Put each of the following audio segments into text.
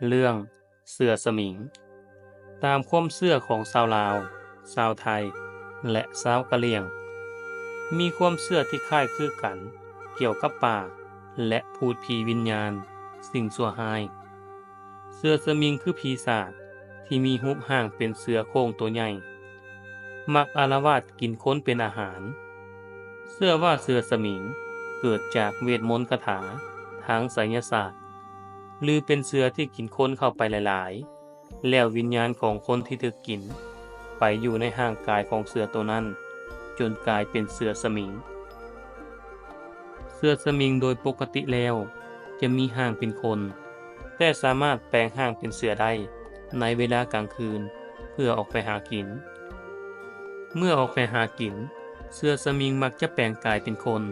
ເລື່ອງເສືອສະໝິງ. ຕາມຄວາມເຊື່ອຂອງຊາວລາວ, ຊາວໄທ ແລະ ຊາວກະຫຼ່ຽງ, ມີຄວາມເຊື່ອທີ່ຄ້າຍຄືກັນກ່ຽວກັບປ່າ ແລະ ພູດຜີວິນຍານ, ສິ່ງຊົ່ວຮ້າຍ. ເສືອສະໝິງຄືປີສາດທີ່ມີຮູບຮ່າງເປັນເສືອໂຄ່ງຕົວໃຫຍ່, ມັກອາລະວາດກິນຄົນເປັນອາຫານ. ເຊື່ອວ່າເສືອສະໝິງເກີດຈາກເວດມົນຄາຖາທາງໄສຍະສາດ ຫຼື ເປັນເສືອທີ່ກິນຄົນເຂົ້າໄປຫຼາຍໆ ແລ້ວວິນຍານຂອງຄົນທີ່ຖືກກິນໄປຢູ່ໃນຮ່າງກາຍຂອງເສືອໂຕນັ້ນ ຈົນກາຍເປັນເສືອສະໝິງ. ເສືອສະໝິງໂດຍປົກກະຕິແລ້ວຈະມີຮ່າງເປັນຄົນ, ແຕ່ສາມາດແປງຮ່າງເປັນເສືອໄດ້ໃນເວລາກາງຄືນເພື່ອອອກໄປຫາກິນ. ເມື່ອອອກໄປຫາກິນ, ເສືອສະໝິງມັກຈະແປງກາຍເປັນຄົນ,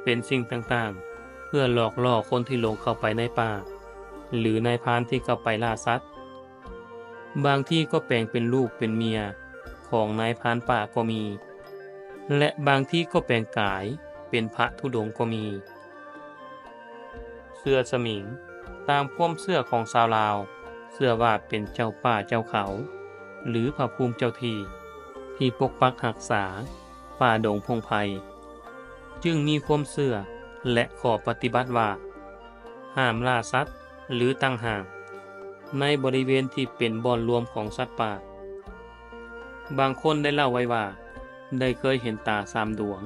ເປັນສິ່ງຕ່າງໆ ເພື່ອຫຼອກລ່ອຄົນທີ່ຫຼົງເຂົ້າໄປໃນປ່າ ຫຼື ນາຍພານທີ່ເຂົ້າໄປລ່າສັດ. ບາງທີກໍແປງເປັນລູກເປັນເມຍຂອງນາຍພານປ່າກໍມີ ແລະ ບາງທີກໍແປງກາຍເປັນພະທຸດົງກໍມີ. ເສືອສະໝິງ, ຕາມຄວາມເຊື່ອຂອງຊາວລາວ, ເຊື່ອວ່າເປັນເຈົ້າປ່າເຈົ້າເຂົາ ຫຼື ພະພູມເຈົ້າທີ່ ທີ່ປົກປັກຮັກສາປ່າດົງພົງໄພ, ຈຶ່ງມີຄວາມເຊື່ອ ແລະ ຂໍ້ປະຕິບັດວ່າ ຫ້າມລ່າສັດ ຫຼື ຕັ້ງຮ່າງໃນບໍລິເວນທີ່ເປັນບ່ອນລວມຂອງສັດປ່າ. ບາງຄົນໄດ້ເລົ່າໄວ້ວ່າ ໄດ້ເຄີຍເຫັນຕາສາມດວງ,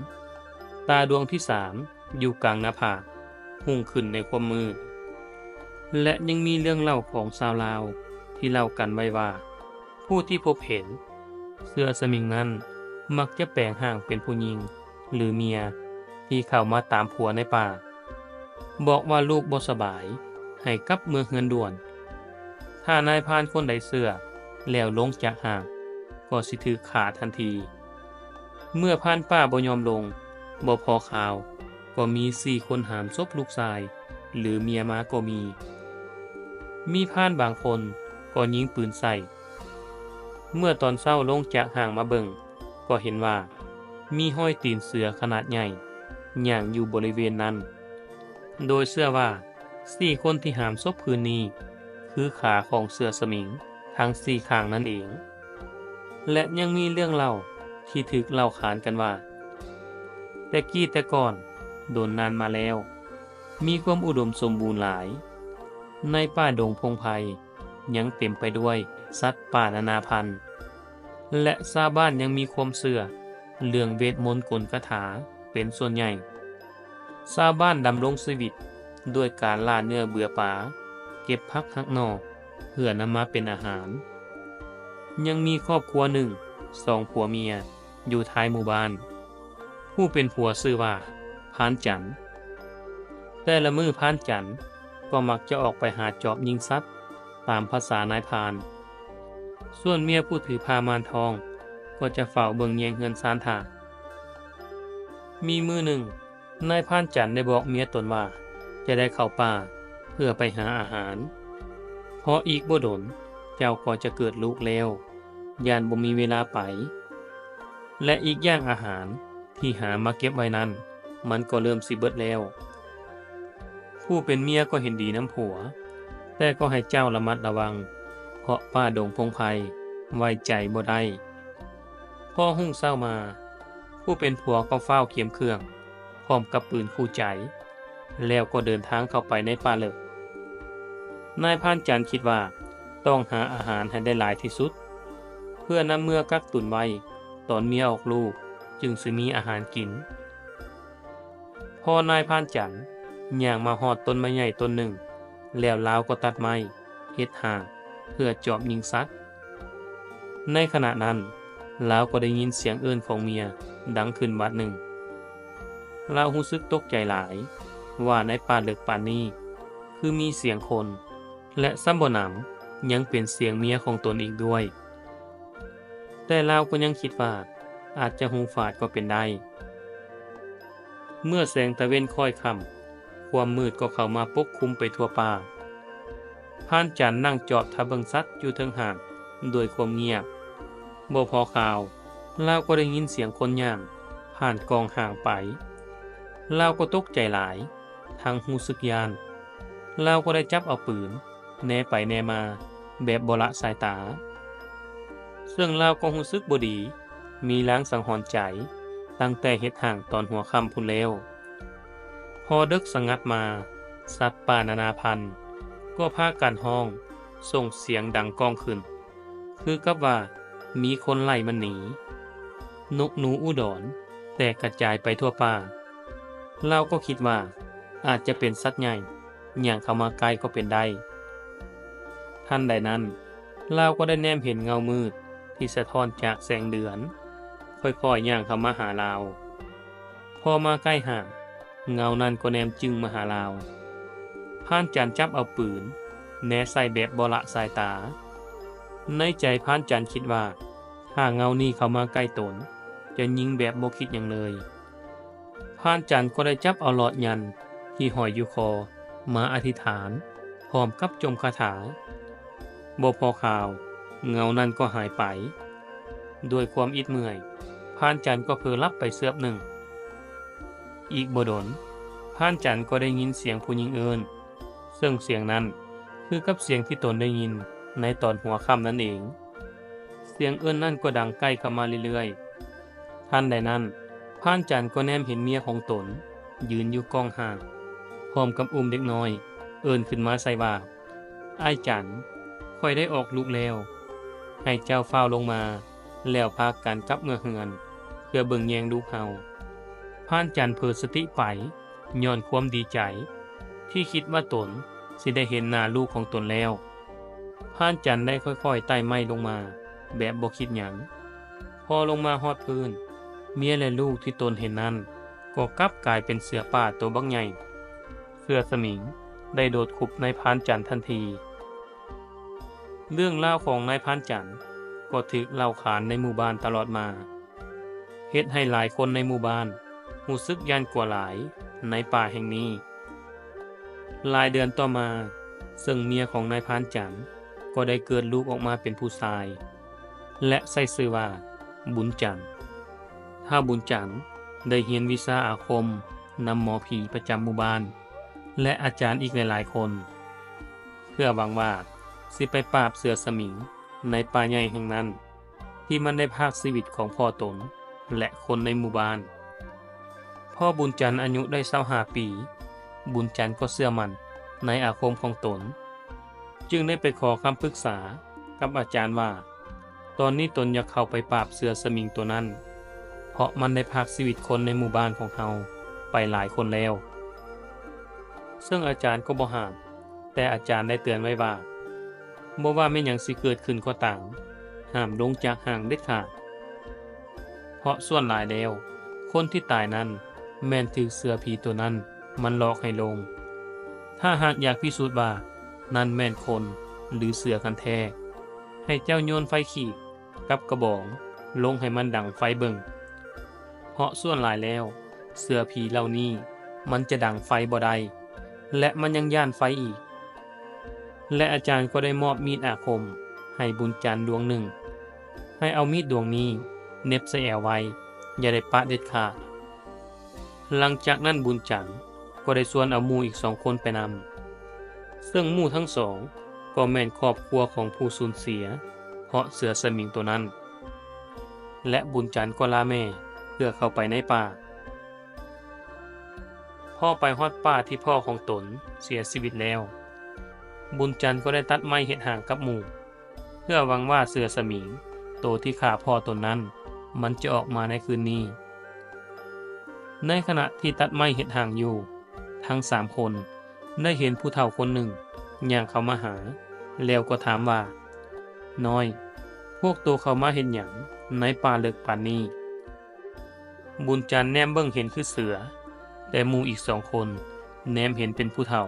ຕາດວງທີສາມຢູ່ກາງໜ້າຜາກ, ຮຸ່ງຂຶ້ນໃນຄວາມມືດ. ແລະ ຍັງມີເລື່ອງເລົ່າຂອງຊາວລາວທີ່ເລົ່າກັນໄວ້ວ່າ ຜູ້ທີ່ພົບເຫັນເສືອສະໝິງນັ້ນ ມັກຈະແປງຮ່າງເປັນຜູ້ຍິງ ຫຼື ເມຍທີ່ເຂົ້າມາຕາມຜົວໃນປ່າ, ບອກວ່າລູກບໍ່ສະບາຍ ໃຫ້ກັບເມືອເຮືອນດ່ວນ. ຖ້ານາຍພານຄົນໃດເຊື່ອແລ້ວລົງຈາກຮ່າງ ກໍຊິຖືກຂ້າທັນທີ. ເມື່ອພານປ່າບໍ່ຍອມລົງ, ບໍ່ພໍຂ່າວ ກໍມີສີ່ຄົນຫາມສົບລູກຊາຍ ຫຼື ເມຍມາກໍມີ. ມີພານບາງຄົນກໍຍິງປືນໃສ່. ເມື່ອຕອນເຊົ້າລົງຈາກຮ່າງມາເບິ່ງ ກໍເຫັນວ່າມີຮອຍຕີນເສືອຂະໜາດໃຫຍ່ຍ່າງຢູ່ບໍລິເວນນັ້ນ, ໂດຍເຊື່ອວ່າສີ່ຄົນທີ່ຫາມສົບຄືນນີ້ ຄືຂາຂອງເສືອສະໝິງທັງສີ່ຂ້າງນັ້ນເອງ. ແລະ ຍັງມີເລື່ອງເລົ່າທີ່ຖືກເລົ່າຂານກັນວ່າ ແຕ່ກີ້ແຕ່ກ່ອນ ດົນນານມາແລ້ວ ມີຄວາມອຸດົມສົມບູນຫຼາຍ. ໃນປ່າດົງພົງໄພຍັງເຕັມໄປດ້ວຍສັດປ່ານານາພັນ ແລະ ຊາວບ້ານຍັງມີຄວາມເຊື່ອເລື່ອງເວດມົນກົນຄາຖາເປັນສ່ວນໃຫຍ່. ຊາວບ້ານດຳລົງຊີວິດດ້ວຍການລ່າເນື້ອເບືອປາ, ເກັບຜັກຫັກໜໍ່ເພື່ອນຳມາເປັນອາຫານ. ຍັງມີຄອບຄົວໜຶ່ງ ສອງຜົວເມຍ ຢູ່ທ້າຍໝູ່ບ້ານ. ຜູ້ເປັນຜົວຊື່ວ່າພານຈັນ. ແຕ່ລະມື້ພານຈັນກໍມັກຈະອອກໄປຫາຈອບຍິງສັດຕາມພາສານາຍພານ. ສ່ວນເມຍຜູ້ຖືພາມ່ານທ້ອງກໍຈະເຝົ້າເບິ່ງແຍງເຮືອນຊານຖ້າ. ມີມື້ໜຶ່ງ ນາຍພານຈັນໄດ້ບອກເມຍຕົນວ່າ ຈະໄດ້ເຂົ້າປ່າເພື່ອໄປຫາອາຫານ, ເພາະອີກບໍ່ດົນເຈົ້າກໍຈະເກີດລູກແລ້ວ, ຢ້ານບໍ່ມີເວລາໄປ. ແລະ ອີກຢ່າງອາຫານທີ່ຫາມາເກັບໄວ້ນັ້ນ ມັນກໍເລີ່ມຊິເບິດແລ້ວ. ຜູ້ເປັນເມຍກໍເຫັນດີນຳຜົວ, ແຕ່ກໍໃຫ້ເຈົ້າລະມັດລະວັງ, ເພາະປ່າດົງພົງໄພໄວ້ໃຈບໍ່ໄດ້. ພໍຮຸ່ງເຊົ້າມາ, ຜູ້ເປັນຜົວກໍຟ້າວກຽມເຄື່ອງ ພ້ອມກັບປືນຄູ່ໃຈ, ແລ້ວກໍເດີນທາງເຂົ້າໄປໃນປ່າເລິກ. ນາຍພານຈັນຄິດວ່າຕ້ອງຫາອາຫານໃຫ້ໄດ້ຫຼາຍທີ່ສຸດ ເພື່ອນຳເມືອກັກຕຸນໄວ້, ຕອນເມຍອອກລູກຈຶ່ງຊິມີອາຫານກິນ. ພໍນາຍພານຈັນຍ່າງມາຮອດຕົ້ນໄມ້ໃຫຍ່ຕົ້ນໜຶ່ງ, ແລ້ວລາວກໍຕັດໄມ້ເຮັດຮ່າງເພື່ອຈອບຍິງສັດ. ໃນຂະນະນັ້ນ, ລາວກໍໄດ້ຍິນສຽງເອີ້ນຂອງເມຍດັງຂຶ້ນບາດໜຶ່ງ. ລາວຮູ້ສຶກຕົກໃຈຫຼາຍວ່າໃນປ່າເລິກປານນີ້ຄືມີສຽງຄົນ, ແລະ ຊ້ຳບໍ່ໜຳຍັງເປັນສຽງເມຍຂອງຕົນອີກດ້ວຍ. ແຕ່ລາວກໍຍັງຄິດວ່າອາດຈະຫູຝາດກໍເປັນໄດ້. ເມື່ອແສງຕາເວັນຄ້ອຍຄ່ຳ, ຄວາມມືດກໍເຂົ້າມາປົກຄຸມໄປທົ່ວປ່າ. ພານຈັນນັ່ງຈອບຖ້າເບິ່ງສັດຢູ່ເທິງຮ່າງດ້ວຍຄວາມງຽບ. ບໍ່ພໍຂ່າວ, ລາວກໍໄດ້ຍິນສຽງຄົນຍ່າງຜ່ານກ້ອງຮ່າງໄປ. ລາວກໍຕົກໃຈຫຼາຍ, ທັງຮູ້ສຶກຢ້ານ. ລາວກໍໄດ້ຈັບເອົາປືນ ແນໄປແນມາແບບບໍ່ລະສາຍຕາ. ເຊິ່ງລາວກໍຮູ້ສຶກບໍ່ດີ, ມີລາງສັງຫອນໃຈຕັ້ງແຕ່ເຮັດຮ່າງຕອນຫົວຄ່ຳພຸ້ນແລ້ວ. ພໍເດິກສະຫງັດມາ, ສັດປ່ານານາພັນກໍພາກັນຮ້ອງສົ່ງສຽງດັງກ້ອງຂຶ້ນ ຄືກັບວ່າມີຄົນໄລ່ມັນໜີ. ນົກໜູອຸດອນແຕກກະຈາຍໄປທົ່ວປ່າ. ລາວກໍຄິດວ່າອາດຈະເປັນສັດໃຫຍ່ຍ່າງເຂົ້າມາໃກ້ກໍເປັນໄດ້. ທັນໃດນັ້ນ, ລາວກໍໄດ້ແນມເຫັນເງົາມືດທີ່ສະທ້ອນຈາກແສງເດືອນ ຄ່ອຍໆຍ່າງເຂົ້າມາຫາລາວ. ພໍມາໃກ້ຮ່າງ, ເງົານັ້ນກໍແນມຈຶ້ງມາຫາລາວ. ພານຈັນຈັບເອົາປືນແນໃສ່ແບບບໍ່ລະສາຍຕາ. ໃນໃຈພານຈັນຄິດວ່າ ຖ້າເງົານີ້ເຂົ້າມາໃກ້ຕົນ, ຈະຍິງແບບບໍ່ຄິດຫຍັງເລີຍ. ພານຈັນກໍໄດ້ຈັບເອົາຫຼອດຍັນທີ່ຫ້ອຍຢູ່ຄໍມາອະທິຖານ ພ້ອມກັບຈົ່ມຄາຖາ. ບໍ່ພໍຄາວ, ເງົານັ້ນກໍຫາຍໄປ. ດ້ວຍຄວາມອິດເມື່ອຍ, ພານຈັນກໍເຜີຫຼັບໄປເຊືອບໜຶ່ງ. ອີກບໍ່ດົນ, ພານຈັນກໍໄດ້ຍິນສຽງຜູ້ຍິງເອີ້ນ, ເຊິ່ງສຽງນັ້ນຄືກັບສຽງທີ່ຕົນໄດ້ຍິນໃນຕອນຫົວຄ່ຳນັ້ນເອງ. ສຽງເອີ້ນນັ້ນກໍດັງໃກ້ເຂົ້າມາເລື້ອຍໆ. ທັນໃດນັ້ນ, ພານຈັນກໍແນມເຫັນເມຍຂອງຕົນຢືນຢູ່ກ້ອງຮ່າງ ພ້ອມກັບອຸ້ມເດັກນ້ອຍ, ເອີ້ນຂຶ້ນມາໃສ່ວ່າ, ອ້າຍຈັນ, ຂ້ອຍໄດ້ອອກລູກແລ້ວ. ໃຫ້ເຈົ້າຟ້າວລົງມາ ແລ້ວພາກັນກັບເມືອເຮືອນ ເພື່ອເບິ່ງແຍງລູກເຮົາ. ພານຈັນເຜີສະຕິໄປ ຍ້ອນຄວາມດີໃຈທີ່ຄິດວ່າຕົນຊິໄດ້ເຫັນໜ້າລູກຂອງຕົນແລ້ວ. ພານຈັນໄດ້ຄ່ອຍໆໄຕ່ໄມ້ລົງມາແບບບໍ່ຄິດຫຍັງ. ພໍລົງມາຮອດພື້ນ, ເມຍ ແລະ ລູກທີ່ຕົນເຫັນນັ້ນ ກໍກັບກາຍເປັນເສືອປ່າໂຕບັກໃຫຍ່. ເສືອສະໝິງໄດ້ໂດດຂຸບໃສ່ພານຈັນທັນທີ. ເລື່ອງລາວຂອງນາຍພານຈັນກໍຖືກເລົ່າຂານໃນໝູ່ບ້ານຕະຫຼອດມາ, ເຮັດໃຫ້ຫຼາຍຄົນໃນໝູ່ບ້ານຮູ້ສຶກຢ້ານກົວຫຼາຍໃນປ່າແຫ່ງນີ້. ຫຼາຍເດືອນຕໍ່ມາ, ເຊິ່ງເມຍຂອງນາຍພານຈັນກໍໄດ້ເກີດລູກອອກມາເປັນຜູ້ຊາຍ ແລະ ໃຊ້ຊື່ວ່າ ບຸນຈັນ. ທ້າວບຸນຈັນໄດ້ຮຽນວິຊາອາຄົມນຳໝໍຜີປະຈຳໝູ່ບ້ານ ແລະ ອາຈານອີກຫຼາຍໆຄົນ ເພື່ອຫວັງວ່າຊິໄປປາບເສືອສະໝິງໃນປ່າໃຫຍ່ແຫ່ງນັ້ນ ທີ່ມັນໄດ້ພາກຊີວິດຂອງພໍ່ຕົນ ແລະ ຄົນໃນໝູ່ບ້ານ. ພໍບຸນຈັນອາຍຸໄດ້ຊາວຫ້າປີ, ບຸນຈັນກໍເຊື່ອໝັ້ນໃນອາຄົມຂອງຕົນ, ຈຶ່ງໄດ້ໄປຂໍຄຳປຶກສາກັບອາຈານວ່າ ຕອນນີ້ຕົນຢາກເຂົ້າໄປປາບເສືອສະໝິງໂຕນັ້ນ, ເພາະມັນໄດ້ພາກຊີວິດຄົນໃນໝູ່ບ້ານຂອງເຮົາໄປຫຼາຍຄົນແລ້ວ. ເຊິ່ງອາຈານກໍບໍ່ຫ້າມ, ແຕ່ອາຈານໄດ້ເຕືອນໄວ້ວ່າ ບໍ່ວ່າແມ່ນຫຍັງຊິເກີດຂຶ້ນກໍຕາມ, ຫ້າມລົງຈາກຮ່າງເດັດຂາດ. ເພາະສ່ວນຫຼາຍແລ້ວ, ຄົນທີ່ຕາຍນັ້ນແມ່ນຖືກເສືອຜີໂຕນັ້ນມັນຫຼອກໃຫ້ລົງ. ຖ້າຫາກຢາກພິສູດວ່ານັ້ນແມ່ນຄົນ ຫຼື ເສືອກັນແທ້, ໃຫ້ເຈົ້າໂຍນໄຟຂີດ ກັບກະບອງລົງໃຫ້ມັນດັງໄຟເບິ່ງ. ເພາະສ່ວນຫຼາຍແລ້ວ ເສືອຜີເຫຼົ່ານີ້ມັນຈະດັງໄຟບໍ່ໄດ້ ແລະ ມັນຍັງຢ້ານໄຟອີກ. ແລະ ອາຈານກໍໄດ້ມອບມີດອາຄົມໃຫ້ບຸນຈັນດວງໜຶ່ງ, ໃຫ້ເອົາມີດດວງນີ້ເໜັບໃສ່ແອວໄວ້, ຢ່າໄດ້ປະເດັດຂາດ. ຫຼັງຈາກນັ້ນບຸນຈັນກໍໄດ້ຊວນເອົາໝູ່ອີກສອງຄົນໄປນຳ, ເຊິ່ງໝູ່ທັງສອງກໍແມ່ນຄອບຄົວຂອງຜູ້ສູນເສຍເພາະເສືອສະໝິງໂຕນັ້ນ, ແລະ ບຸນຈັນກໍລາແມ່ເພື່ອເຂົ້າໄປໃນປ່າ. ພໍໄປຮອດປ່າທີ່ພໍ່ຂອງຕົນເສຍຊີວິດແລ້ວ, ບຸນຈັນກໍໄດ້ຕັດໄມ້ເຮັດຮ່າງກັບໝູ່, ເພື່ອຫວັງວ່າເສືອສະໝິງໂຕທີ່ຂ້າພໍ່ຕົນນັ້ນ ມັນຈະອອກມາໃນຄືນນີ້. ໃນຂະນະທີ່ຕັດໄມ້ເຮັດຮ່າງຢູ່, ທັງສາມຄົນໄດ້ເຫັນຜູ້ເຖົ້າຄົນໜຶ່ງຍ່າງເຂົ້າມາຫາ, ແລ້ວກໍຖາມວ່າ, ນ້ອຍ, ພວກໂຕເຂົ້າມາເຮັດຫຍັງໃນປ່າເລິກປານນີ້? ບຸນຈັນແນມເບິ່ງເຫັນຄືເສືອ, ແຕ່ໝູ່ອີກສອງຄົນແນມເຫັນເປັນຜູ້ເຖົ້າ.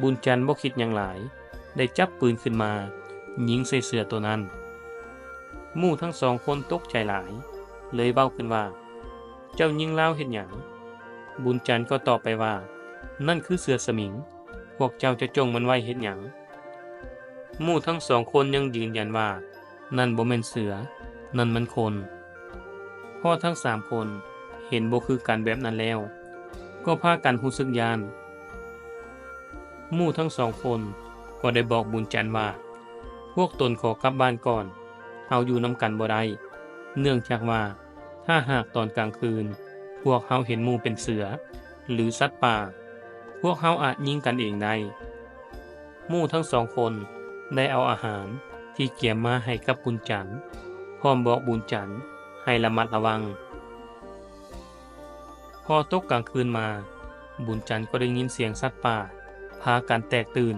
ບຸນຈັນບໍ່ຄິດຫຍັງຫຼາຍ, ໄດ້ຈັບປືນຂຶ້ນມາຍິງໃສ່ເສືອໂຕນັ້ນ. ໝູ່ທັງສອງຄົນຕົກໃຈຫຼາຍ, ເລີຍເວົ້າຂຶ້ນວ່າ, ເຈົ້າຍິງລາວເຮັດຫຍັງ? ບຸນຈັນກໍຕອບໄປວ່າ, ນັ້ນຄືເສືອສະໝິງ, ພວກເຈົ້າຈະຈົ່ງມັນໄວ້ເຮັດຫຍັງ? ໝູ່ທັງສອງຄົນຍັງຢືນຢັນວ່າ ນັ້ນບໍ່ແມ່ນເສືອ, ນັ້ນມັນຄົນ. ພໍທັງສາມຄົນເຫັນບໍ່ຄືກັນແບບນັ້ນແລ້ວ, ກໍພາກັນຮູ້ສຶກຢ້ານ. ໝູ່ທັງສອງຄົນ ກໍໄດ້ບອກບຸນຈັນວ່າ ພວກຕົນຂໍກັບບ້ານກ່ອນ, ເຮົາຢູ່ນຳກັນບໍ່ໄດ້, ເນື່ອງຈາກວ່າ ຖ້າຫາກຕອນກາງຄືນ ພວກເຮົາເຫັນໝູ່ເປັນເສືອ ຫຼື ສັດປ່າ, ພວກເຮົາອາດຍິງກັນເອງໄດ້. ໝູ່ທັງສອງຄົນໄດ້ເອົາອາຫານທີ່ກຽມມາໃຫ້ກັບບຸນຈັນ, ພ້ອມບອກບຸນຈັນໃຫ້ລະມັດລະວັງ. ພໍຕົກກາງຄືນມາ, ບຸນຈັນກໍໄດ້ຍິນສຽງສັດປ່າພາກັນແຕກຕື່ນ.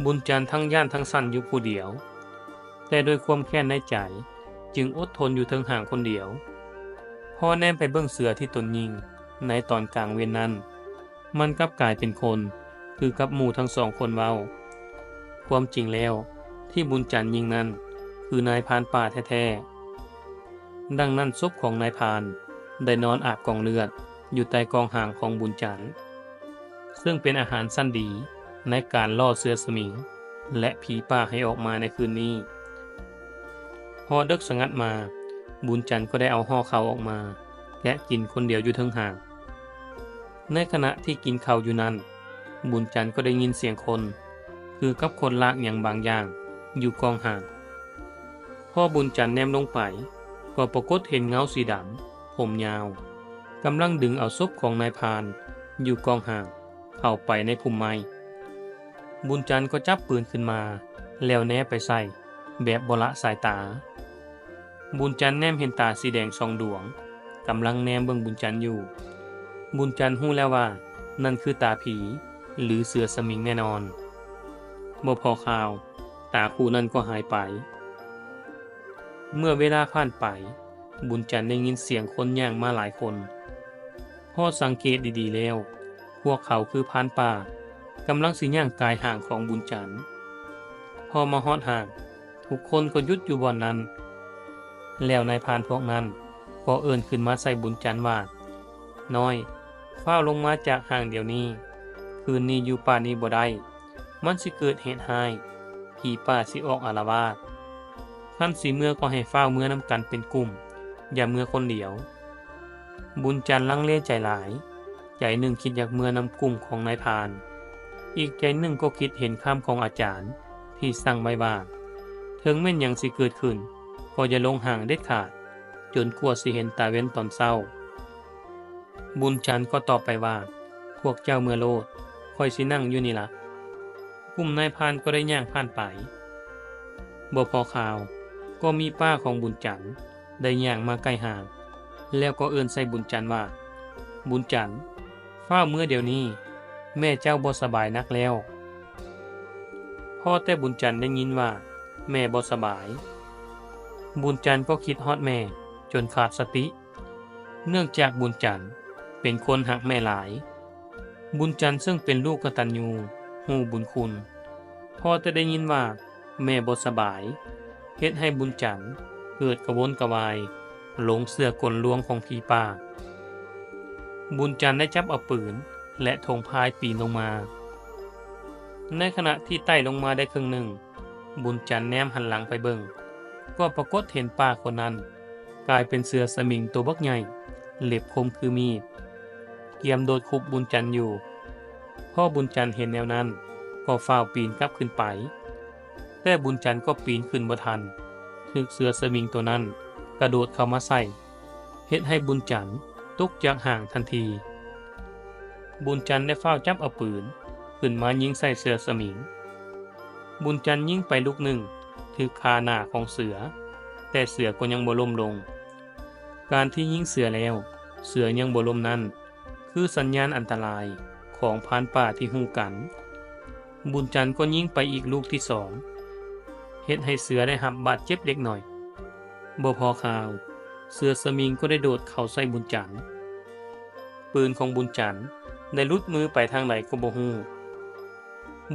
ບຸນຈັນທັງຢ້ານທັງສັ່ນຢູ່ຜູ້ດຽວ, ແຕ່ດ້ວຍຄວາມແຄ້ນໃນໃຈ, ຈຶ່ງອົດທົນຢູ່ເທິງຫ້າງຄົນດຽວ. ພໍແນມໄປເບິ່ງເສືອທີ່ຕົນຍິງໃນຕອນກາງເວັນນັ້ນ, ມັນກັບກາຍເປັນຄົນ ຄືກັບໝູ່ທັງສອງຄົນເວົ້າ. ຄວາມຈິງແລ້ວ, ທີ່ບຸນຈັນຍິງນັ້ນ ຄືນາຍພານປ່າແທ້ໆ. ດັ່ງນັ້ນ, ສົບຂອງນາຍພານໄດ້ນອນອາບກອງເລືອດຢູ່ໃຕ້ກອງຫາງຂອງບຸນຈັນ, ເຊິ່ງເປັນອາຫານຊັ້ນດີໃນການລ່ອເສືອສະໝິງ ແລະ ຜີປ່າໃຫ້ອອກມາໃນຄືນນີ້. ພໍເດິກສະຫງັດມາ, ບຸນຈັນກໍໄດ້ເອົາຫໍ່ເຂົ້າອອກມາ ແກະກິນຄົນດຽວຢູ່ເທິງຫ້າງ. ໃນຂະນະທີ່ກິນເຂົ້າຢູ່ນັ້ນ, ບຸນຈັນກໍໄດ້ຍິນສຽງຄົນ ຄືກັບຄົນລາກຫຍັງບາງຢ່າງຢູ່ກ້ອງຫາງ. ພໍບຸນຈັນແນມລົງໄປ, ກໍປາກົດເຫັນເງົາສີດຳ ຜົມຍາວ ກຳລັງດຶງເອົາສົບຂອງນາຍພານຢູ່ກ້ອງຫາງເຂົ້າໄປໃນພຸ່ມໄມ້. ບຸນຈັນກໍຈັບປືນຂຶ້ນມາ ແລ້ວແນໄປໃສ່ແບບບໍ່ລະສາຍຕາ. ບຸນຈັນແນມເຫັນຕາສີແດງສອງດວງ ກຳລັງແນມເບິ່ງບຸນຈັນຢູ່. ບຸນຈັນຮູ້ແລ້ວວ່ານັ້ນຄືຕາຜີ ຫຼື ເສືອສະໝິງແນ່ນອນ. ບໍ່ພໍຄາວ, ຕາຄູ່ນັ້ນກໍຫາຍໄປ. ເມື່ອເວລາຜ່ານໄປ, ບຸນຈັນໄດ້ຍິນສຽງຄົນຍ່າງມາຫຼາຍຄົນ. ພໍສັງເກດດີໆແລ້ວ, ພວກເຂົາຄືພານປ່າ ກຳລັງຊິຍ່າງກາຍຮ່າງຂອງບຸນຈັນ. ພໍມາຮອດຮ່າງ, ທຸກຄົນກໍຢຸດຢູ່ບ່ອນນັ້ນ. ແລ້ວນາຍພານພວກນັ້ນກໍເອີ້ນຂຶ້ນມາໃສ່ບຸນຈັນວ່າ, ນ້ອຍ, ຟ້າວລົງມາຈາກຮ່າງດຽວນີ້. ຄືນນີ້ຢູ່ປ່ານີ້ບໍ່ໄດ້. ມັນຊິເກີດເຫດຮ້າຍ, ຜີປ່າຊິອອກອາລະວາດ. ຄັນຊິເມືອກໍໃຫ້ຟ້າວເມືອນຳກັນເປັນກຸ່ມ, ຢ່າເມືອຄົນດຽວ. ບຸນຈັນລັງເລໃຈຫຼາຍ, ໃຈໜຶ່ງຄິດຢາກເມືອນຳກຸ່ມຂອງນາຍພານ, ອີກໃຈໜຶ່ງກໍຄິດເຫັນຄຳຂອງອາຈານທີ່ສັ່ງໄວ້ວ່າ ເຖິງແມ່ນຫຍັງຊິເກີດຂຶ້ນ, ກໍຢ່າລົງຮ່າງເດັດຂາດ, ຈົນກວ່າຊິເຫັນຕາເວັນຕອນເຊົ້າ. ບຸນຈັນກໍຕອບໄປວ່າ, ພວກເຈົ້າເມືອໂລດ, ຂ້ອຍຊິນັ່ງຢູ່ນີ້ລະ. ກຸ່ມນາຍພານກໍໄດ້ຍ່າງຜ່ານໄປ. ບໍ່ພໍຄາວ, ກໍມີປ້າຂອງບຸນຈັນໄດ້ຍ່າງມາໃກ້ຮ່າງ, ແລ້ວກໍເອີ້ນໃສ່ບຸນຈັນວ່າ, ບຸນຈັນ, ຟ້າວເມືອດຽວນີ້, ແມ່ເຈົ້າບໍ່ສະບາຍໜັກແລ້ວ. ພໍແຕ່ບຸນຈັນໄດ້ຍິນວ່າແມ່ບໍ່ສະບາຍ, ບຸນຈັນກໍຄິດຮອດແມ່ຈົນຂາດສະຕິ. ເນື່ອງຈາກບຸນຈັນເປັນຄົນຮັກແມ່ຫຼາຍ, ບຸນຈັນເຊິ່ງເປັນລູກກະຕັນຍູຮູ້ບຸນຄຸນ, ພໍແຕ່ໄດ້ຍິນວ່າແມ່ບໍ່ສະບາຍ, ເຮັດໃຫ້ບຸນຈັນເກີດກະວົນກະວາຍ, ຫຼົງເຊື່ອກົນລວງຂອງຜີປ່າ. ບຸນຈັນໄດ້ຈັບເອົາປືນ ແລະ ຖົງພາຍປີນລົງມາ. ໃນຂະນະທີ່ໄຕ່ລົງມາໄດ້ເຄິ່ງໜຶ່ງ, ບຸນຈັນແນມຫັນຫຼັງໄປເບິ່ງ, ກໍປາກົດເຫັນປ້າຄົນນັ້ນກາຍເປັນເສືອສະໝິງໂຕບັກໃຫຍ່, ເລັບຄົມຄືມີດ, ກຽມໂດດຄຸບບຸນຈັນຢູ່. ພໍບຸນຈັນເຫັນແນວນັ້ນ, ກໍຟ້າວປີນກັບຂຶ້ນໄປ. ແຕ່ບຸນຈັນກໍປີນຂຶ້ນບໍ່ທັນ, ຖືກເສືອສະໝິງໂຕນັ້ນກະໂດດເຂົ້າມາໃສ່, ເຮັດໃຫ້ບຸນຈັນຕົກຈາກຮ່າງທັນທີ. ບຸນຈັນໄດ້ຟ້າວຈັບເອົາປືນຂຶ້ນມາຍິງໃສ່ເສືອສະໝິງ. ບຸນຈັນຍິງໄປລູກໜຶ່ງຖືກຂາໜ້າຂອງເສືອ, ແຕ່ເສືອກໍຍັງບໍ່ລົ້ມລົງ. ການທີ່ຍິງເສືອແລ້ວເສືອຍັງບໍ່ລົ້ມນັ້ນ, ຄືສັນຍານອັນຕະລາຍຂອງພານປ່າທີ່ຮູ້ກັນ. ບຸນຈັນກໍຍິງໄປອີກລູກທີສອງ, ເຮັດໃຫ້ເສືອໄດ້ຮັບບາດເຈັບເລັກນ້ອຍ. ບໍ່ພໍຄາວ, ເສືອສະໝິງກໍໄດ້ໂດດເຂົ້າໃສ່ບຸນຈັນ. ປືນຂອງບຸນຈັນໄດ້ຫຼຸດມືໄປທາງໃດກໍບໍ່ຮູ້.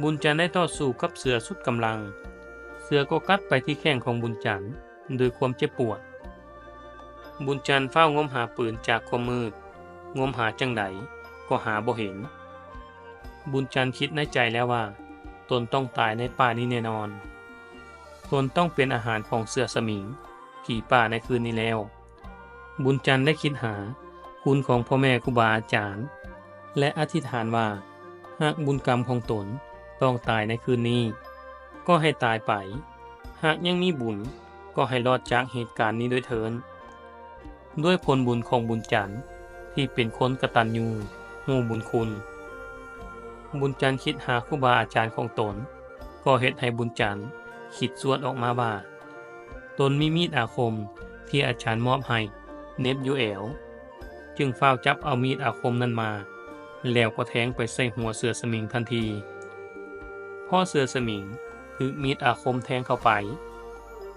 ບຸນຈັນໄດ້ຕໍ່ສູ້ກັບເສືອສຸດກຳລັງ. ເສືອກໍກັດໄປທີ່ແຂ້ງຂອງບຸນຈັນ ດ້ວຍຄວາມເຈັບປວດ. ບຸນຈັນຟ້າວງົມຫາປືນຈາກຄວາມມືດ, ງົມຫາຈັ່ງໃດກໍຫາບໍ່ເຫັນ. ບຸນຈັນຄິດໃນໃຈແລ້ວວ່າ, ຕົນຕ້ອງຕາຍໃນປ່ານີ້ແນ່ນອນ. ຕົນຕ້ອງເປັນອາຫານຂອງເສືອສະໝິງ, ຜີປ່າໃນຄືນນີ້ແລ້ວ. ບຸນຈັນໄດ້ຄິດຫາຄຸນຂອງພໍ່ແມ່ຄູບາອາຈານ ແລະ ອະທິຖານວ່າ ຫາກບຸນກຳຂອງຕົນໄປ ຕ້ອງຕາຍໃນຄືນນີ້ ກໍໃຫ້ຕາຍໄປ, ຫາກຍັງມີບຸນ ກໍໃຫ້ລອດຈາກເຫດການນີ້ດ້ວຍເທີ້ນ. ດ້ວຍຜົນບຸນຂອງບຸນຈັນ ທີ່ເປັນຄົນກະຕັນຍູ ຮູ້ບຸນຄຸນ, ບຸນຈັນຄິດຫາຄູບາອາຈານຂອງຕົນ, ກໍເຮັດໃຫ້ບຸນຈັນຄິດຊວນອອກມາວ່າ ຕົນມີມີດອາຄົມທີ່ອາຈານມອບໃຫ້ເໜັບຢູ່ແອວ, ຈຶ່ງຟ້າວຈັບເອົາມີດອາຄົມນັ້ນມາ ແລ້ວກໍແທງໄປໃສ່ຫົວເສືອສະໝິງທັນທີ. ພໍເສືອສະໝິງຖືກມີດອາຄົມແທງເຂົ້າໄປ,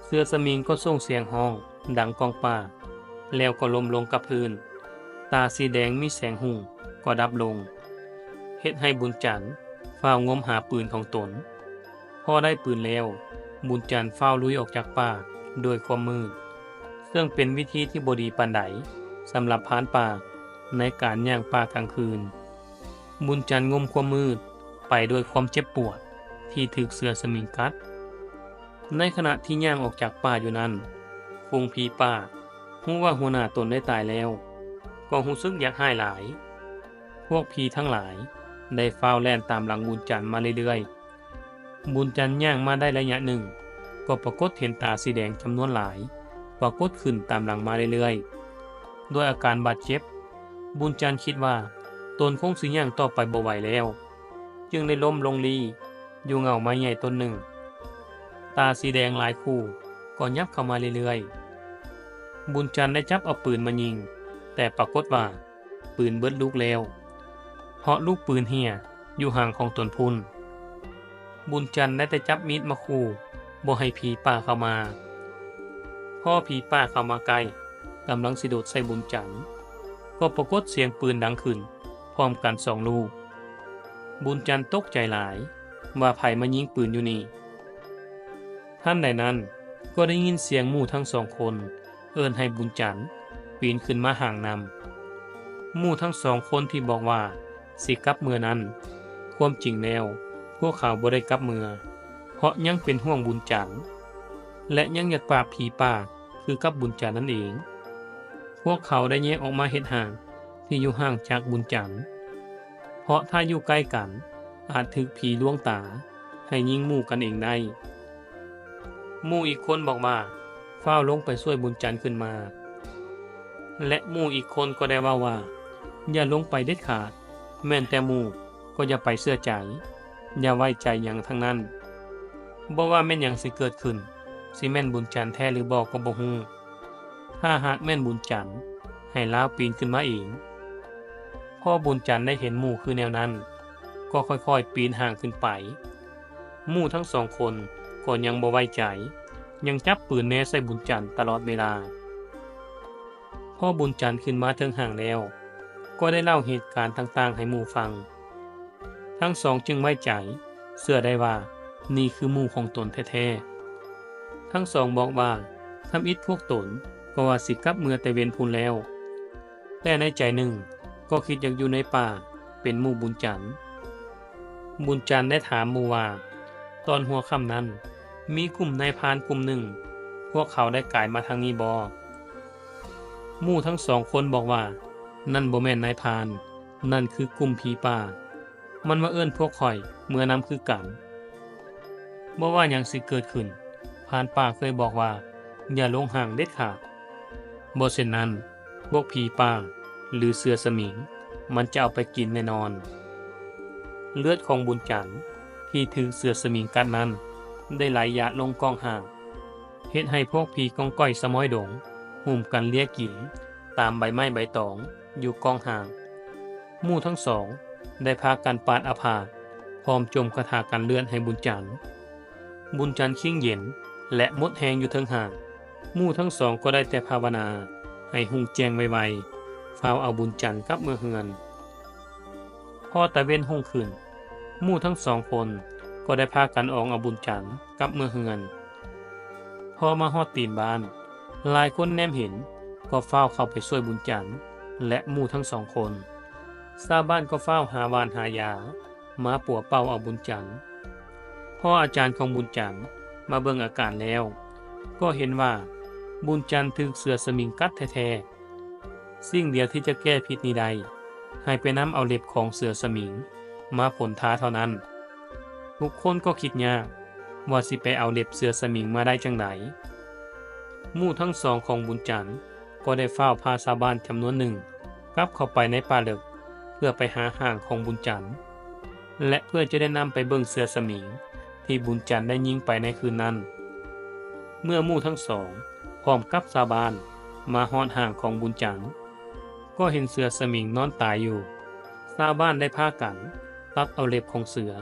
ເສືອສະໝິງກໍສົ່ງສຽງຮ້ອງດັງກ້ອງປາກ ແລ້ວກໍລົ້ມລົງກັບພື້ນ. ຕາສີແດງມີແສງຮຸ່ງກໍດັບລົງ, ເຮັດໃຫ້ບຸນຈັນຟ້າວງົມຫາປືນຂອງຕົນ. ພໍໄດ້ປືນແລ້ວ, ບຸນຈັນຟ້າວລຸຍອອກຈາກປ່າດ້ວຍຄວາມມືດ, ເຊິ່ງເປັນວິທີທີ່ບໍ່ດີປານໃດສຳລັບພານປ່າໃນການຍ່າງປ່າກາງຄືນ. ບຸນຈັນງົມຄວາມມືດໄປດ້ວຍຄວາມເຈັບປວດທີ່ຖືກເສືອສະໝິງກັດ. ໃນຂະນະທີ່ຍ່າງອອກຈາກປ່າຢູ່ນັ້ນ, ຝູງຜີປ່າຮູ້ວ່າຫົວໜ້າຕົນໄດ້ຕາຍແລ້ວ, ກໍຮູ້ສຶກຢາກຮ້າຍຫຼາຍ. ພວກຜີທັງຫຼາຍໄດ້ຟ້າວແລ່ນຕາມຫຼັງບຸນຈັນມາເລື້ອຍໆ. ບຸນຈັນຍ່າງມາໄດ້ໄລຍະໜຶ່ງ, ກໍປາກົດເຫັນຕາສີແດງຈຳນວນຫຼາຍປາກົດຂຶ້ນຕາມຫຼັງມາເລື້ອຍໆ. ດ້ວຍອາການບາດເຈັບ, ບຸນຈັນຄິດວ່າຕົນຄົງຊິຍ່າງຕໍ່ໄປບໍ່ໄຫວແລ້ວ, ຈຶ່ງໄດ້ລົ້ມລົງລີ້ຢູ່ເຫງົ້າໄມ້ໃຫຍ່ຕົ້ນໜຶ່ງ. ຕາສີແດງຫຼາຍຄູ່ກໍຫຍັບເຂົ້າມາເລື້ອຍໆ. ບຸນຈັນໄດ້ຈັບເອົາປືນມາຍິງ, ແຕ່ປາກົດວ່າ ປືນເບິດລູກແລ້ວ, ເພາະລູກປືນເຮ່ຍຢູ່ຫາງຂອງຕົນພຸ້ນ. ບຸນຈັນໄດ້ແຕ່ຈັບມີດມາຂູ່ບໍ່ໃຫ້ຜີປ່າເຂົ້າມາ. ພໍຜີປ່າເຂົ້າມາໃກ້, ກຳລັງຊິໂດດໃສ່ບຸນຈັນ, ກໍປາກົດສຽງປືນດັງຂຶ້ນພ້ອມກັນສອງລູກ. ບຸນຈັນຕົກໃຈຫຼາຍວ່າໃຜມາຍິງປືນຢູ່ນີ້. ທັນໃດນັ້ນ, ກໍໄດ້ຍິນສຽງໝູ່ທັງສອງຄົນ ເອີ້ນໃຫ້ບຸນຈັນປີນຂຶ້ນມາຫາງນຳ. ໝູ່ທັງສອງຄົນທີ່ບອກວ່າຊິກັບເມືອນັ້ນ, ຄວາມຈິງແລ້ວພວກເຂົາບໍ່ໄດ້ກັບເມືອ, ເພາະຍັງເປັນຫ່ວງບຸນຈັນ ແລະ ຍັງຢາກປາບຜີປ່າຄືກັບບຸນຈັນນັ້ນເອງ. ພວກເຂົາໄດ້ແຍກອອກມາເຮັດຮ່າງທີ່ຢູ່ຫ່າງຈາກບຸນຈັນ, ເພາະຖ້າຢູ່ໃກ້ກັນ ອາດຖືກຜີລວງຕາໃຫ້ຍິງໝູ່ກັນເອງໄດ້. ໝູ່ອີກຄົນບອກວ່າ ຟ້າວລົງໄປຊ່ວຍບຸນຈັນຂຶ້ນມາ ແລະ ໝູ່ອີກຄົນກໍໄດ້ເວົ້າວ່າ ຢ່າລົງໄປເດັດຂາດ, ແມ່ນແຕ່ໝູ່ກໍຢ່າໄປເຊື່ອໃຈ, ຢ່າໄວ້ໃຈຫຍັງທັງນັ້ນ. ບໍ່ວ່າແມ່ນຫຍັງຊິເກີດຂຶ້ນ, ຊິແມ່ນບຸນຈັນແທ້ຫຼືບໍ່ກໍບໍ່ຮູ້. ຖ້າຫາກແມ່ນບຸນຈັນ, ໃຫ້ລາວປີນຂຶ້ນມາເອງ. ພໍບຸນຈັນໄດ້ເຫັນໝູ່ຄືແນວນັ້ນ, ກໍຄ່ອຍໆປີນຫ່າງຂຶ້ນໄປ. ໝູ່ທັງສອງຄົນກໍຍັງບໍ່ໄວ້ໃຈ, ຍັງຈັບປືນແນໃສ່ບຸນຈັນຕະຫຼອດເວລາ. ພໍບຸນຈັນຂຶ້ນມາເທິງຫ່າງແລ້ວ, ກໍໄດ້ເລົ່າເຫດການຕ່າງໆໃຫ້ໝູ່ຟັງ. ທັງສອງຈຶ່ງໄວ້ໃຈ, ເຊື່ອໄດ້ວ່ານີ້ຄືໝູ່ຂອງຕົນແທ້ໆ. ທັງສອງບອກວ່າ ທຳອິດພວກຕົນກໍວ່າຊິກັບເມືອແຕ່ເວັນພຸ້ນແລ້ວ, ແຕ່ໃນໃຈໜຶ່ງກໍຄິດຢາກຢູ່ໃນປ່າເປັນໝູ່ບຸນຈັນ. ບຸນຈັນໄດ້ຖາມໝູ່ວ່າ ຕອນຫົວຄ່ຳນັ້ນ ມີກຸ່ມນາຍພານກຸ່ມໜຶ່ງ ພວກເຂົາໄດ້ກາຍມາທາງນີ້ບໍ່? ໝູ່ທັງສອງຄົນບອກວ່າ ນັ້ນບໍ່ແມ່ນນາຍພານ, ນັ້ນຄືກຸ່ມຜີປ່າ. ມັນມາເອີ້ນພວກຂ້ອຍເມືອນຳຄືກັນ. ບໍ່ວ່າຫຍັງຊິເກີດຂຶ້ນ, ພານປ່າເຄີຍບອກວ່າ ຢ່າລົງຫ່າງເດັດຂາດ. ບໍ່ເຊັ່ນນັ້ນ, ພວກຜີປ່າ ຫຼື ເສືອສະໝິງ ມັນຈະເອົາໄປກິນແນ່ນອນ. ເລືອດຂອງບຸນຈັນ ທີ່ຖືກເສືອສະໝິງກັດນັ້ນ ໄດ້ໄຫຼຢະລົງກ້ອງຫ່າງ, ເຮັດໃຫ້ພວກຜີກ້ອງກ້ອຍສະມ້ອຍດົງ ຫຸ້ມກັນເລຍກິນຕາມໃບໄມ້ໃບຕອງຢູ່ກ້ອງຫ່າງ. ໝູ່ທັງສອງໄດ້ພາກັນປາດອາຜາດ ພ້ອມຈົ່ມຄາຖາກັນເລືອດໃຫ້ບຸນຈັນ. ບຸນຈັນຄີງເຢັນ ແລະ ໝົດແຮງຢູ່ເທິງຫ່າງ. ໝູ່ທັງສອງກໍໄດ້ແຕ່ພາວະນາໃຫ້ຮຸ່ງແຈ້ງໄວໆ, ຟ້າວເອົາບຸນຈັນກັບເມືອເຮືອນ. ພໍຕາເວັນຮຸ່ງຂຶ້ນ, ໝູ່ທັງສອງຄົນກໍໄດ້ພາກັນອອງເອົາບຸນຈັນກັບເມືອເຮືອນ. ພໍມາຮອດຕີນບ້ານ, ຫຼາຍຄົນແນມເຫັນກໍຟ້າວເຂົ້າໄປຊ່ວຍບຸນຈັນ ແລະ ໝູ່ທັງສອງຄົນ. ຊາວບ້ານກໍຟ້າວຫາຫວ່ານຫາຢາ ມາປົວເປົ່າເອົາບຸນຈັນ. ພໍອາຈານຂອງບຸນຈັນມາເບິ່ງອາການແລ້ວ ກໍເຫັນວ່າບຸນຈັນຖືກເສືອສະໝິງກັດແທ້ໆ. ສິ່ງດຽວທີ່ຈະແກ້ພິດນີ້ໄດ້ ໃຫ້ໄປນຳເອົາເລັບຂອງເສືອສະໝິງມາພົ່ນທາເທົ່ານັ້ນ. ທຸກຄົນກໍຄິດຍາກວ່າຊິໄປເອົາເລັບເສືອສະໝິງມາໄດ້ຈັ່ງໃດ. ໝູ່ທັງສອງຂອງບຸນຈັນກໍໄດ້ຟ້າວພາຊາວບ້ານຈຳນວນໜຶ່ງກັບເຂົ້າໄປໃນປ່າເລິກ ເພື່ອໄປຫາຮ່າງຂອງບຸນຈັນ ແລະ ເພື່ອຈະໄດ້ນຳໄປເບິ່ງເສືອສະໝິງທີ່ບຸນຈັນໄດ້ຍິງໄປໃນຄືນນັ້ນ. ເມື່ອໝູ່ທັງສອງພ້ອມກັບຊາວບ້ານມາຮອດຮ່າງຂອງບຸນຈັນ ກໍເຫັນເສືອສະໝິງນອນຕາຍຢູ່. ຊາວບ້ານໄດ້ພາກັນຕັດເອົາເລັບຂອງເສືອ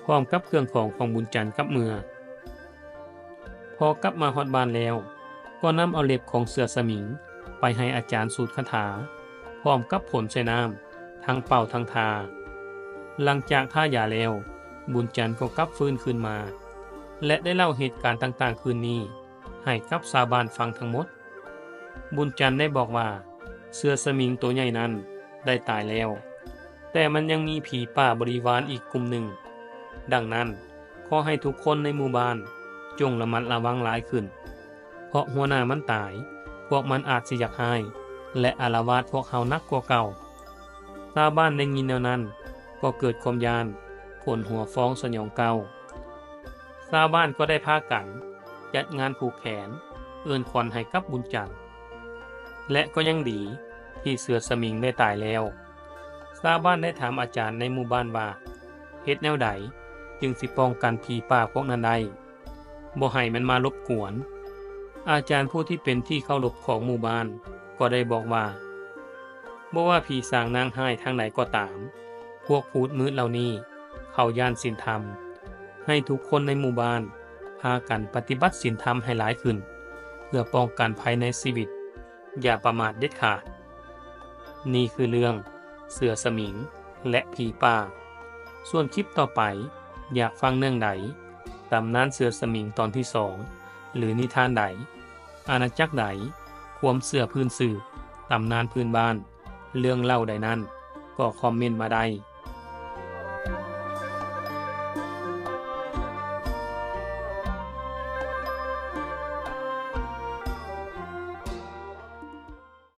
ພ້ອມກັບເຄື່ອງຂອງຂອງບຸນຈັນກັບເມືອ. ພໍກັບມາຮອດບ້ານແລ້ວ ກໍນຳເອົາເລັບຂອງເສືອສະໝິງໄປໃຫ້ອາຈານສູດຄາຖາ ພ້ອມກັບພົ່ນໃສ່ນ້ຳ ທັງເປົ່າທັງທາ. ຫຼັງຈາກທາຢາແລ້ວ ບຸນຈັນກໍກັບຟື້ນຄືນມາ ແລະ ໄດ້ເລົ່າເຫດການຕ່າງໆຄືນນີ້ໃຫ້ກັບຊາວບ້ານຟັງທັງໝົດ. ບຸນຈັນໄດ້ບອກວ່າ ເສືອສະໝິງໂຕໃຫຍ່ນັ້ນໄດ້ຕາຍແລ້ວ, ແຕ່ມັນຍັງມີຜີປ່າບໍລິວານອີກກຸ່ມໜຶ່ງ. ດັ່ງນັ້ນ, ຂໍໃຫ້ທຸກຄົນໃນໝູ່ບ້ານຈົ່ງລະມັດລະວັງຫຼາຍຂຶ້ນ, ເພາະຫົວໜ້າມັນຕາຍ, ພວກມັນອາດຊິຢາກຮ້າຍ ແລະ ອາລະວາດພວກເຮົາໜັກກວ່າເກົ່າ. ຊາວບ້ານໄດ້ຍິນແນວນັ້ນກໍເກີດຄວາມຢ້ານ, ຂົນຫົວຟອງສະຫຍອງກ້າວ. ຊາວບ້ານກໍໄດ້ພາກັນຈັດງານຜູກແຂນ, ເອີ້ນຂວັນໃຫ້ກັບບຸນຈັນ ແລະ ກໍຍັງດີທີ່ເສືອສະໝິງໄດ້ຕາຍແລ້ວ. ຊາວບ້ານໄດ້ຖາມອາຈານໃນໝູ່ບ້ານວ່າ ເຮັດແນວໃດຈຶ່ງຊິປ້ອງກັນຜີປ່າພວກນັ້ນໄດ້ ບໍ່ໃຫ້ມັນມາລົບກວນ? ອາຈານຜູ້ທີ່ເປັນທີ່ເຄົາລົບຂອງໝູ່ບ້ານກໍໄດ້ບອກວ່າ ບໍ່ວ່າຜີສາງນາງຮ້າຍທາງໃດກໍຕາມ, ພວກພູດມືດເຫຼົ່ານີ້ເຂົາຢ້ານສິນທຳ. ໃຫ້ທຸກຄົນໃນໝູ່ບ້ານພາກັນປະຕິບັດສິນທຳໃຫ້ຫຼາຍຂຶ້ນ ເພື່ອປ້ອງກັນໄພໃນຊີວິດ. ຢ່າປະໝາດເດັດຂາດ. ນີ້ຄືເລື່ອງເສືອສະໝິງ ແລະ ຜີປ່າ. ສ່ວນຄລິບຕໍ່ໄປ ຢາກຟັງເລື່ອງໃດ? ຕຳນານເສືອສະໝິງຕອນທີສອງ ຫຼື ນິທານໃດ? ອານາຈັກໃດ? ຄວາມເຊື່ອພື້ນຊື່, ຕຳນານພື້ນບ້ານ, ເລື່ອງເລົ່າໃດນັ້ນ ກໍຄອມເມັນມາໄດ້.